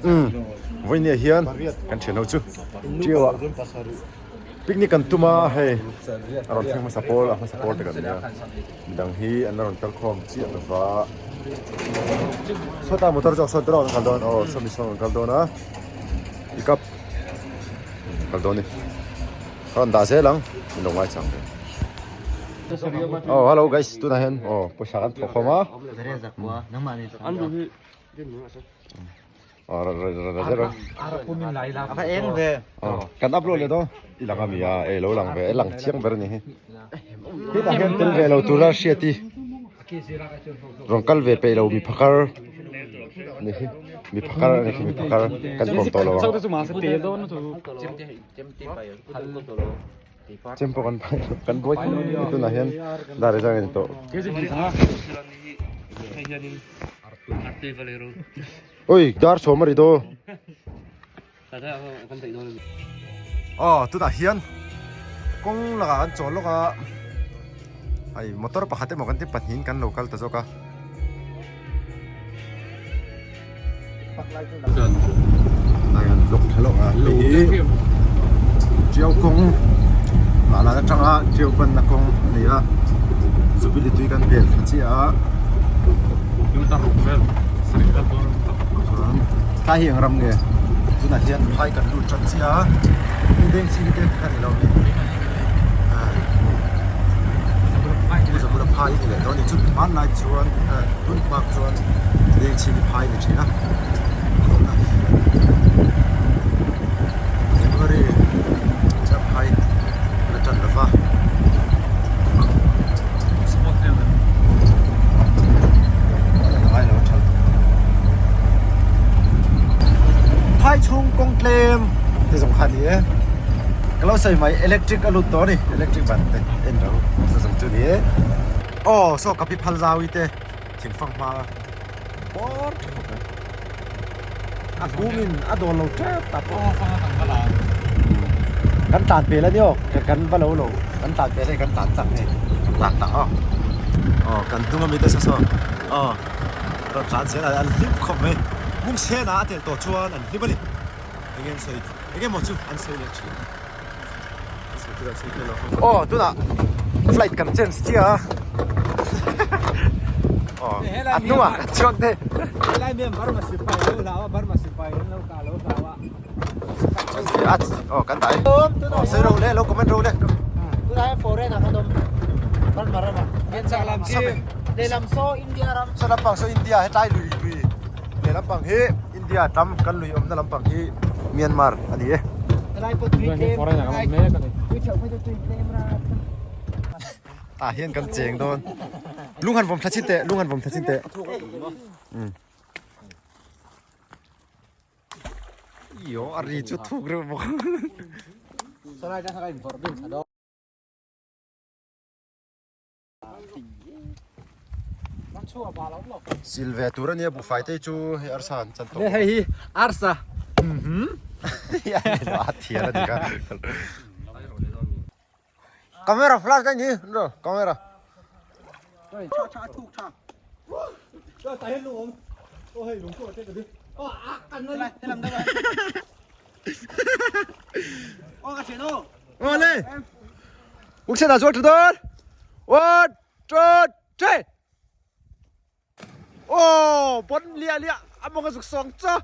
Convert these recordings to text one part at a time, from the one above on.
Umm vawinia hian kan thian ho chu Ṭiau ah picnic kan tum a hei a rawn thleng hmasa pawl a hmasa pawl te kan nia midang hi an la rawn kal khawm chiah lova sawtah motor zawk sawn tawh kan kal dawn aw sawmi sawn kan kal dawn a pickup kal dawn a ni ka rawn dah zel ang min lo ngai chang ve aw hello guys tunah hian aw pawisa kan thawk khawm a. Kan upload leh dawn i lang a mi a ei lo lang ve e lang chiang ber a ni hi hetah hian tel ve lo tura hriat hi rawn kal ve peih lo mi phakar a ni hi mi phakar a ni khi mi phakar kan kawm tawh lo ang chem pawh kan kan buai tunah hian dar hi zang a ni tawh. Oi dar sawm a ri daw. Aw tunah hian kawng lakah kan chawl lawk a hei motor pakhat emaw kan ti pahnihin kan lo kal ta zawk a. Hnai han block thla lawk a hei hi Tiau kawng lah lan atanga Tiau panna kawng a ni a Jubilee tui kan pel thla chiah a chuan tlai hi eng ram nge tunah hian phai kan lut tan chiah a hei beng chhing te kha ni lo a ni Zamula phai a ni leh dawn a ni chu hmanlai chuan tun hmak chuan beng chhing hi phai a ni thin a tunah hian January chuan phai la tan lo va. Phai chhung kawng tlem te zawng kha a ni e ka lo sawi mai electric a lut tawh a ni electric ban te en ro chu zawng chu a ni e aw saw ka pi phal zau i te thingfang hma bawr tha khawp mai a kumin a dawl lo tep ta pawh kan tlan pel a ni aw kan va lo lo kan tlan pel hei kan tlan chak hei kan tlan tak aw aw kan hnung ami te saw saw aw rawn tlan zel a an hlim khawp mai hmung chhen ah a tel tawh chuan an hlim a ni enge an sawi enge maw chu an sawi leh thin aw tunah flight kan change chiah a aw a hnungah kan chuang thei aw kan dah e aw sawi ro le lo comment ro le saw lampang saw India hetlai lui lui lehlam pang hi India tam kan lui awmna lampang hi Myanmar a ni e. Tah hian kan cheng dawn. Lung han vawm thla chin teh, lung han vawm thla chin teh. Iyo a ri chu thuk reuh bawk. Sil ve tur a nia buhfai te chu hei arsa an chan tawh. Hei hi arsa. A thian a ni kha. Camera flash daih ni ro camera. Awle. Ukchena chuan tha dawn. One, two, three. Oh, bon lia lia. A mawng a zuk sawng cha.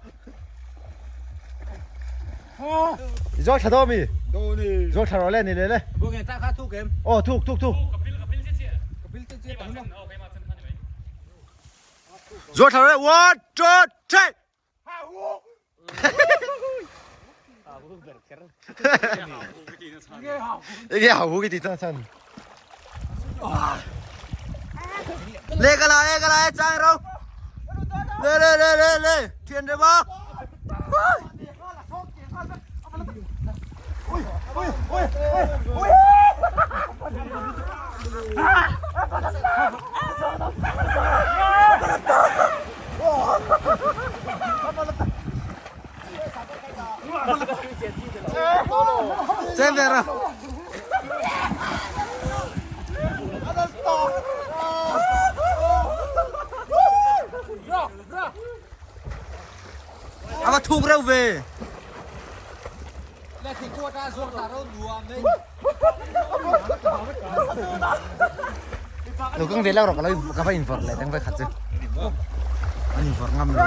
Zuang thla dawn mi? Zuang thla rawh le ni le le. Oh, thuk thuk thuk. Zuang thla rawh le. One, two, three. Enge hau hu ki ti chan chan. Le ka la e ka la e chang ro. Le le le le le thian re ba. Ui ui ui ui. Chen ve ra. A va thuk reuh ve. Lo kang ve lak rawh ka lo ka va invawrh leh dang vekhat chu. An invawrh ngam lo.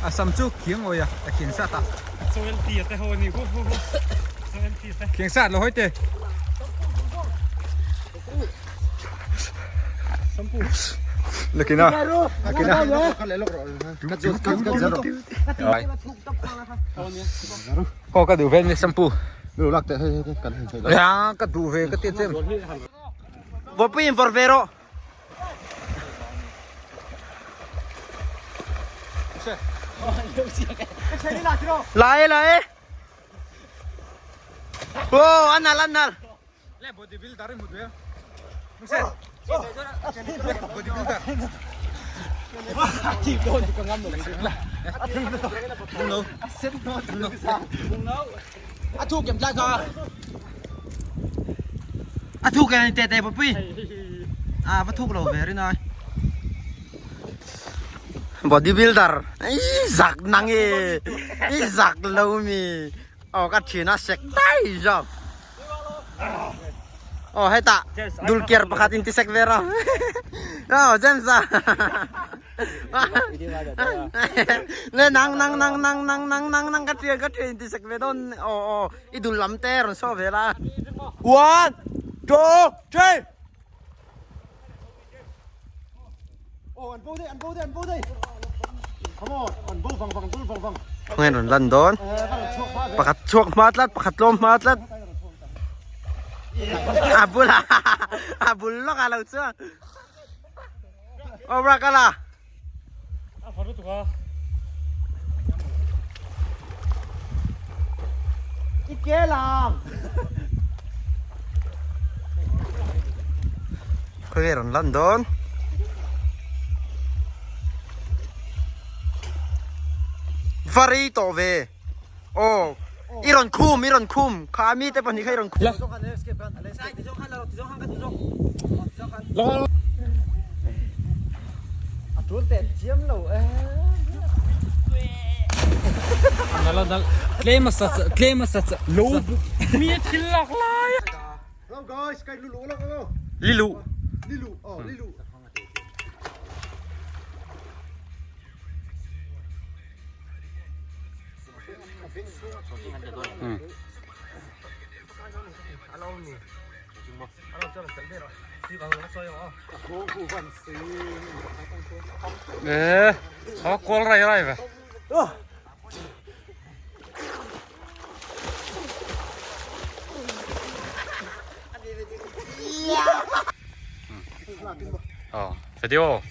A sam chu khiang awih a a khiang sat a khiang sat lo hawi te. Lakina lakina Aw ka duh ve ni shampoo. Lu lak teh hei hei kan hei hei. Ya ka duh ve ka ti chem. Vawpui in vawr ve rawh. La e la e. Aw a nal a nal. Le body builder i hmu duh em? Muse. Body builder. A thu kem tlai kha. A thu kem te te pui. A va thuk lo ve rin ai. Body builder. Ai zak nang e. I zak lo mi. Aw ka thin a sek tai zawk. Aw hetah dulkiar pakhat in tisek ve rawh. Aw James a. Le nang nang nang nang nang nang nang nang ka thian ka thian in tisek ve dawn. Aw aw i dul lam te rawn saw ve la. One, two, three. Aw an bo daih an bo daih an bo daih. Come on an bo vang vang dul vang vang. Khawngaih rawn lan dawn. Pakhat chhuak hma tlat pakhat tlawm hma tlat. A bul a a bul lawk a lo chuan. Aw bra kala. A far lutuk a. I ke lang. Khawnge rawn lan dawn. Va rei tawh ve. Aw i rawn khum i rawn khum kha mi te pahnih kha i rawn khum. A tul teh chiam lo e. Tlem a sa tlem a sa lo mi thil lak lai. Hello guys, kai lulu lo lo. Lilu. Lilu, oh lilu. Ê, khó call rai rai về. Ờ, video.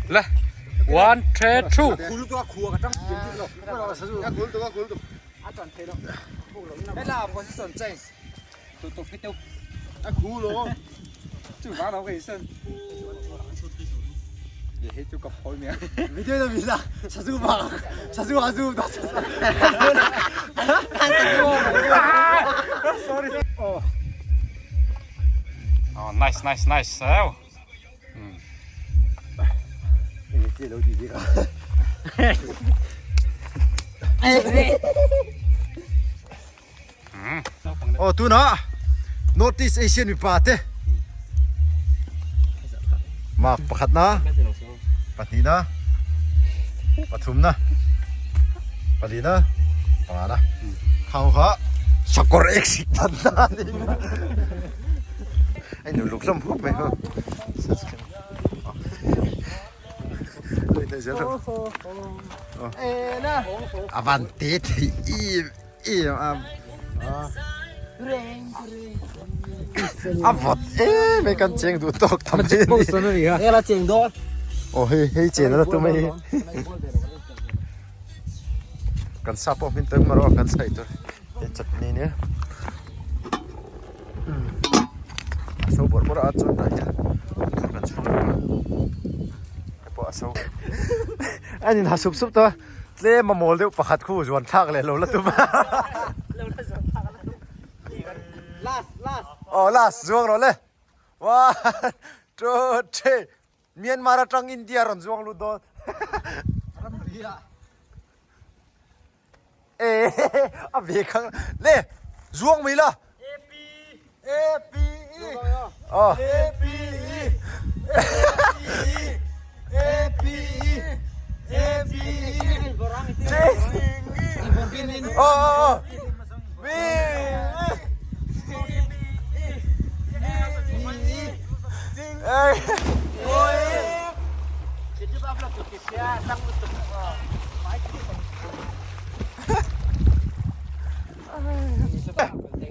La, one, two, two. Oh, nice, nice, nice. Oh. Aw tunah North East Asian mipa te mark pakhatna pahnihna pathumna palina pangana khang kha sakawr ek sik dan na ani a inuluk hlawm khawp mai ho. Hei zel rawh. A van te thei em em a. A vawt em mai kan cheng duh tawk tham hi a ni. Hela cheng dawn. Aw hei hei chen a la tum a hi. Kan sa pawh hmin tawng marawh kan chhaih tur hei chutney nia. A so bawrh bawrh a chuan tah hian tur kan chhung bawk a hei pawh a so a in ha sup sup tawh a tlem a mawl deuh pakhat khu zuan thlak leh lo la tum a aw last zuang rawh le one two three Myanmar atang India rawn zuang lut dawn e a ve khang le zuang mai la A P A P E A P E A P E A P E J O B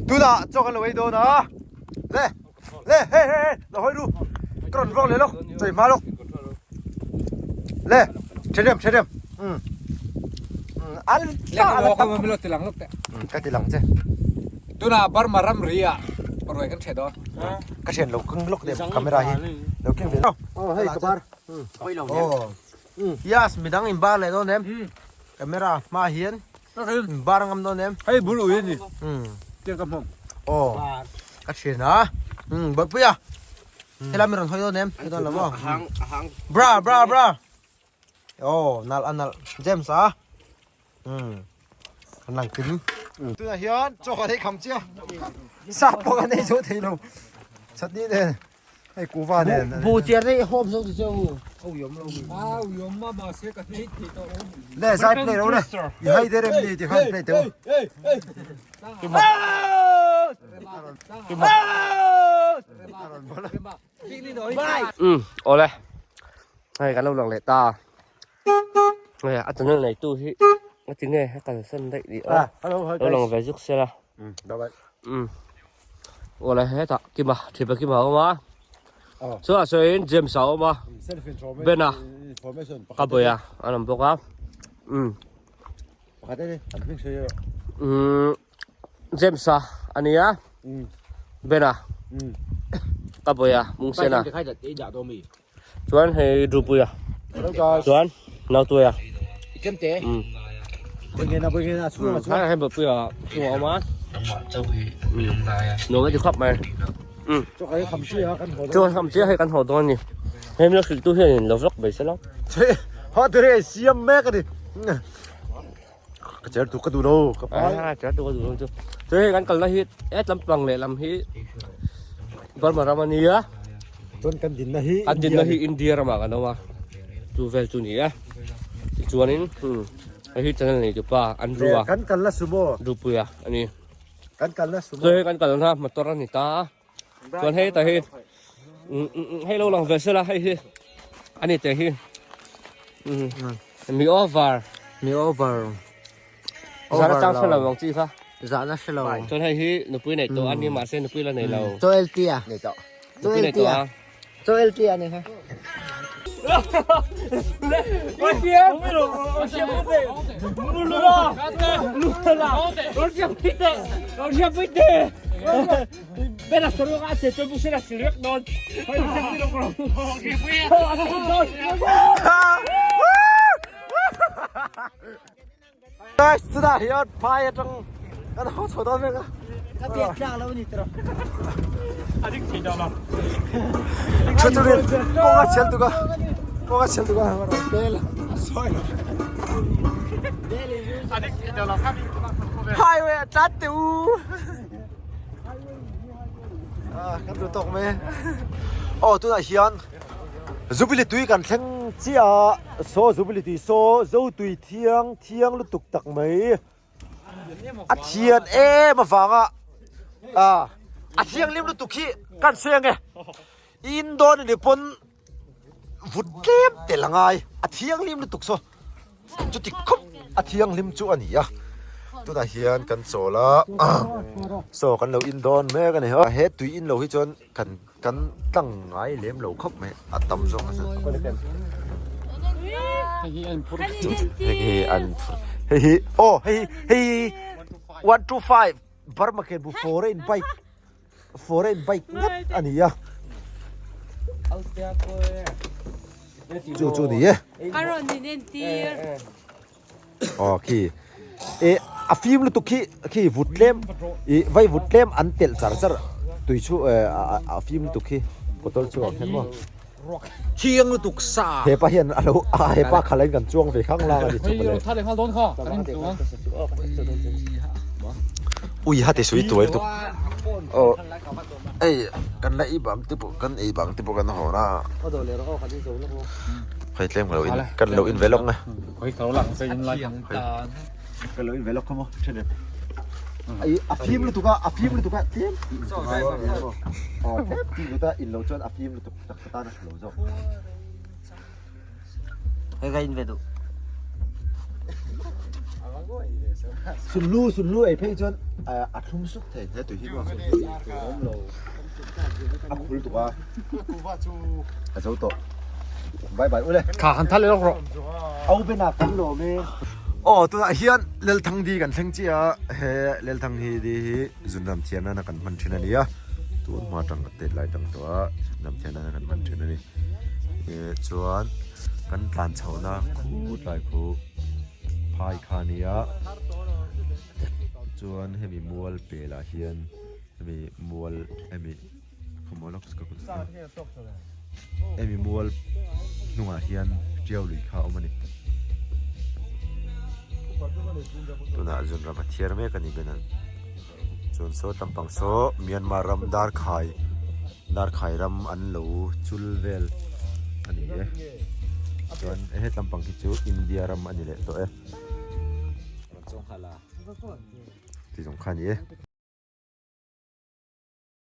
Tunah chaw kan lo ei dawn a le le hei hei hei lo hawi ru ka rawn vlog leh lawk chawi hma lawk le ṭhahnem ṭhahnem um al ka ti lang che Tunah Burma ramri ah ruai kan ṭheh dawn. Ka thian lo keng lawk leh camera hi lo keng ve. Aw hei ka bar. Yes midang in bar leh dawn em. Camera hma hian in bar ngam dawn em. Hei bul ui ani. Tiang ka hmawm. Aw ka thian a. Bawihpui a. Helai mi rawn hawi dawn em. Hawi dawn lo maw. Bra bra bra. Aw nalh a nalh James a. Umm kan lang kim. Tunah hian chaw kan ei kham chiah sa pawh kan ei zo thei lo chutney nen hei kuva nen Bu chiar te hawm zo ti cheu au yom lo mi. Au yom ma ma se ka nei thei tawh lo. Le zai play lo le i hai der em ni ti khan play teu. Awle hei kan lo lang leh ta. Hei a channel nei tu hi a ti nge a kalsan daih ni a lo lang ve zuk sela um awle hetah kima thipa kima a awm a chuan ah sawiin James a awm a Ben a ka bawi a an awm bawk a um um James a a ni a Ben a ka bawi a Mungsena. Chuan hei Dupuia chuan Nautuia. Hei Bapuia chungah a awm a. Nuam a ti khawp mai. Chaw kan kham chiah hei kan haw dawn a ni. Hei mila hrilhtu hian in lo vlog mai se lo. Haw tur hi siam mek a ni. Ka cher tu ka duh lo ka pai. A cher tu ka duh lo chu. Chu hei kan kalna hi et lampang leh lam hi Burma ram a nia. Chuan kan dinna hi Kan dinna hi India ramah kan awm a. Chu vel chu ni e. Tichuanin hei hi channel nei tupa Andrew a. Kan kalna sumo. Dupuia a ni. Kan kalna sumo. Chu hei kan kalna motor a ni ta a. Chuan hei ta hi hei lo lang ve sela hei hi ani te hi mi over mi over zana chang hrelo ang chi kha zana hrelo chuan hei hi nupui nei tawh ani mahse nupui la nei lo chaw LT a nei tawh nupui nei tawh a chaw LT a nei kha Guys, chutah hian phai atang kan haw chho dawn vek a. Ka biak tlak lo ni tawh. A dik thei dawn lo. Thu turin kawng a chhel tuk a. Kawng a chhel tuk a. Bel a sawi lo. A dik thei dawn lo. Highway a tlat teh u. Kan duh tawk mai. Aw tunah hian Jubilee tui kan thleng chiah a, saw Jubilee tui saw zo tui thiang thiang lutuk tak mai a thian em avanga ah a thianghlim lutuk hi kan sawi ang e, in dawn a ni pawn. vut tlem tel a ngai a thianghlim lutuk saw chuti khawp a thianghlim chu a ni a tunah hian kan chawl a saw kan lo in dawn mek a ni a he tui in lo hi chuan kan kan tlang ngai lem lo khawp mai a tam zawk a hei hi an hei hi aw hei hei 125 Burma ke bu foreign bike foreign bike ngat a ni a chu chu ni e a rawn in entir aw khi e a fim lutuk khi khi vut tlem i vai vut tlem an telh char char tui chu a fim lutuk khi bottle chu ang hian maw Thiang lutuk sa hepa hian a lo a hepa khalaiin kan chuang ve khang lang a ni chu mawle Ui ha ti sui tuai lutuk aw hei kan la ei bang te pawh kan ei bang te pawh kan hawn a hei tlem ka lo in kan lo in ve lawk na ka lo in ve lawk kha maw then ai a fim lutuk a a fim lutuk a tlem aw tlem ti lutuk a in lo chuan a fim lutuk taksa tan a tha lo zawk. Hei ka in ve duh. Sunhlu sunhlu ei phei chuan a thlum suk thei he tui hi maw a khul tuk a a zo tawh bye bye ule kha han thal lawk rawh au bena kan lawm e aw tunah hian Lelthang di kan thleng chiah a he Lelthang hi di hi zunram thian nana kan hman thin a ni a tun hma tang ka tet lai tang tawh a zunram thian nana kan hman thin a ni. Eh chuan kan tlan chhohna khut lai khu phai kha a nia chuan hemi mual pelah hian hemi mual hemi hemi mual hnungah hian tiau lui kha a awm a ni tunah zunram a thiar mek a ni ben chuan saw tlampang saw Myanmar ram darkhai. Darkhai ram an lo chul vel a ni e. Chuan he tlampang hi chu India ram a ni leh tawh e. Ti zawng kha a ni e.